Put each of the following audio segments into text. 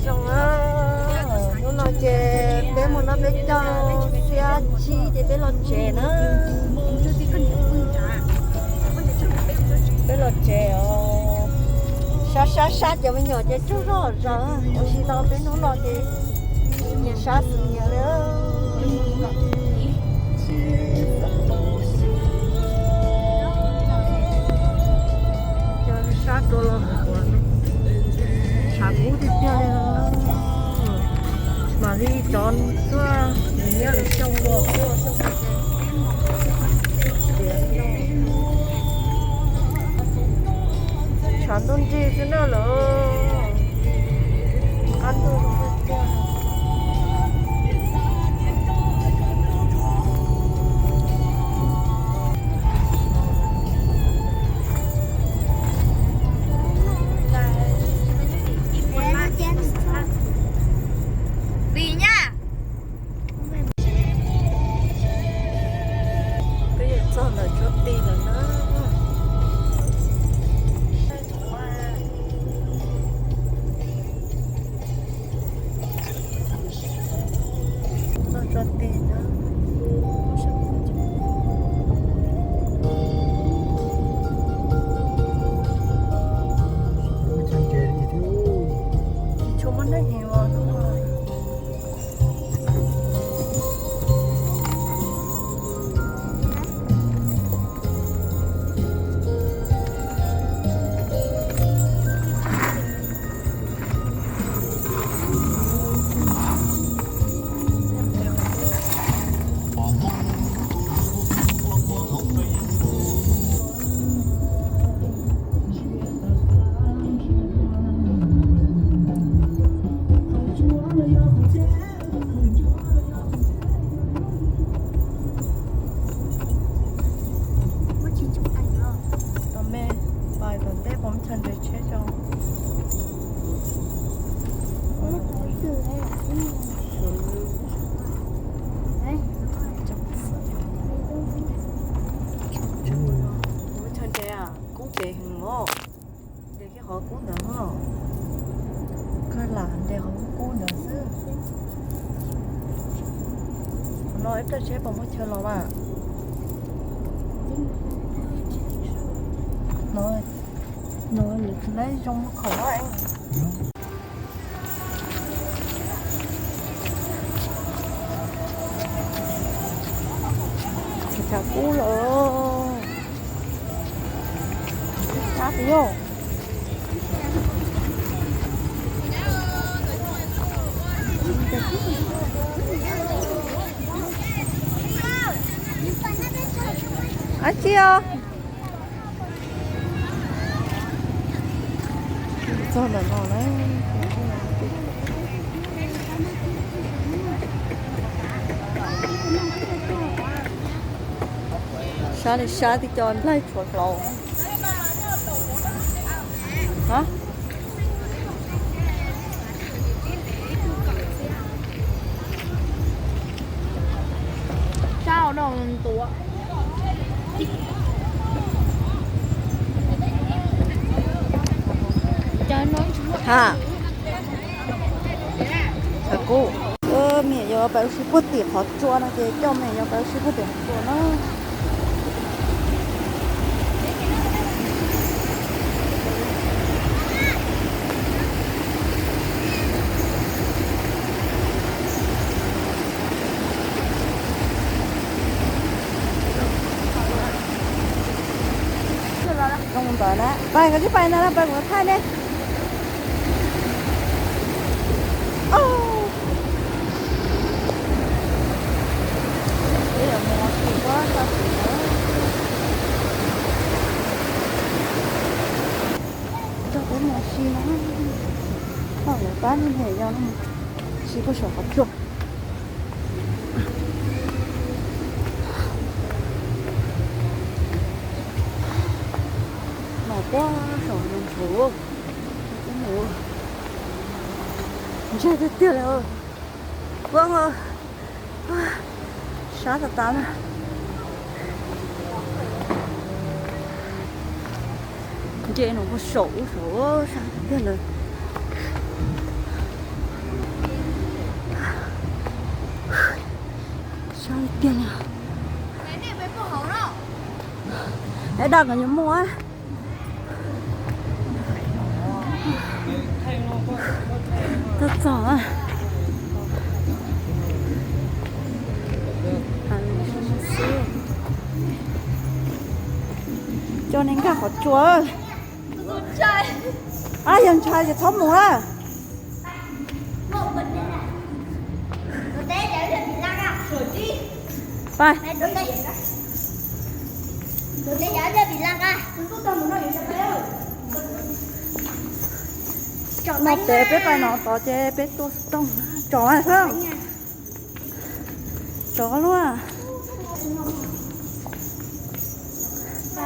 Zoo na, hnub no ces peb mus noj peb caug xiab tsib ces peb los tsev na. Peb los tsev os. Sab sab sab cov me nyuam ces tsaug zog zog, ua si tau peb hnub no ces nyias sab xwb nyias li. Cov sab rua los tshav kub tiag tiag li. Mam li cov tuaj nyob lawv xyoo los tuaj xyoo. Tshav ntuj nrig xwb na lawm. Qab ntuj tiag. Vim nha. Twb yuav txog ntawm Tsuas Tis lawm na. Txog Tsuas Tis na. Tsis tshua muaj neeg heev os. Tom me pais tom ntej pom chaw nres tsheb tso. Chaw nres kub kev heev os. Nres kiag qhov kub ntawd no. Kawg lam nres qhov kub kub ntawd xwb. No ib pliag seb puas muaj chaw los mas. No, no nws tsis laib zoo khaum. Chaw kub los. Qab pes yog. Ab tsi os. Txog ntawm no na. Sab li sab tib co nplaig tshuav hlaus. Ha, kub. Wb me nyuam yaus pais ua si puag tim qhov tsua no ces coj me nyuam yaus pais ua si puag tim qhov tsua na. Zoo ntawd na, pais koj tsis pais ntawd na, pais kuv thaij ne. Coj peb mus ua si no, poj niam pab me nyuam yaus no, si puag saum qhov tsua. Mas puag saum no ntshauv, ntshai tiag tiag li. Puag sab tas tas na. Nce no puag saum ub saum sab tiag tiag lawm. Es dag nkawd yuav mus. Txog txog. Coj nej nkag qhov tsua. Ab, yog ntshai ces txhob mus lawm. Pais. Noj ces peb pais no tod ces peb tuaj xov tooj. Tsov xwb. Tsov luaj. Me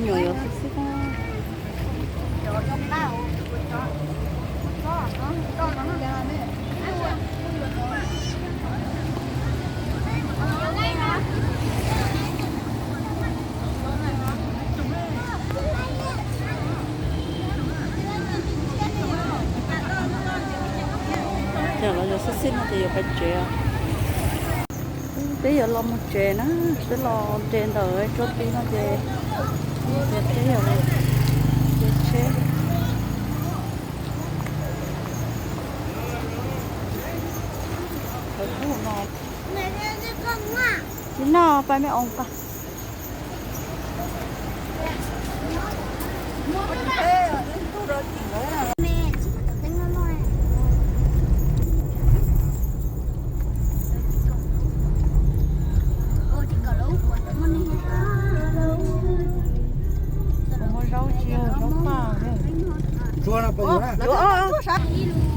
nyuam yuav xib xib. Ces los yuav xib xib no ces yuav pais tsev. Peb yuav los mus tsev na, peb los nres ntawm tsuab ti no ces, ces peb yuav los tsev tsheb. Tsis noj, pais me oos pais.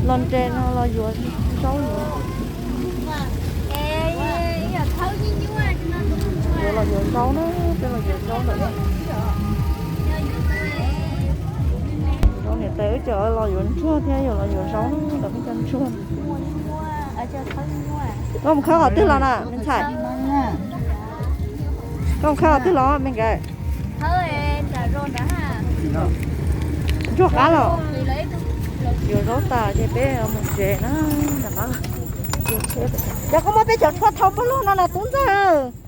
Los nres no los yuav zaub yuav. Yuav los yuav zaub na, peb los yuav zaub lawm. Zaub niam tais wb cov los yuav ntsuag thiab yuav los yuav zaub na, los peb cov ntsuag. Koj mus khawb qhov twg los na me ntxhais? Koj mus khawb qhov twg los me nkawd? Ntsuag qab los. Yuav zaub tas ces peb mus tsev na. Ces koj muab peb cov tshuaj thau pawg lug no na tub ntxawg.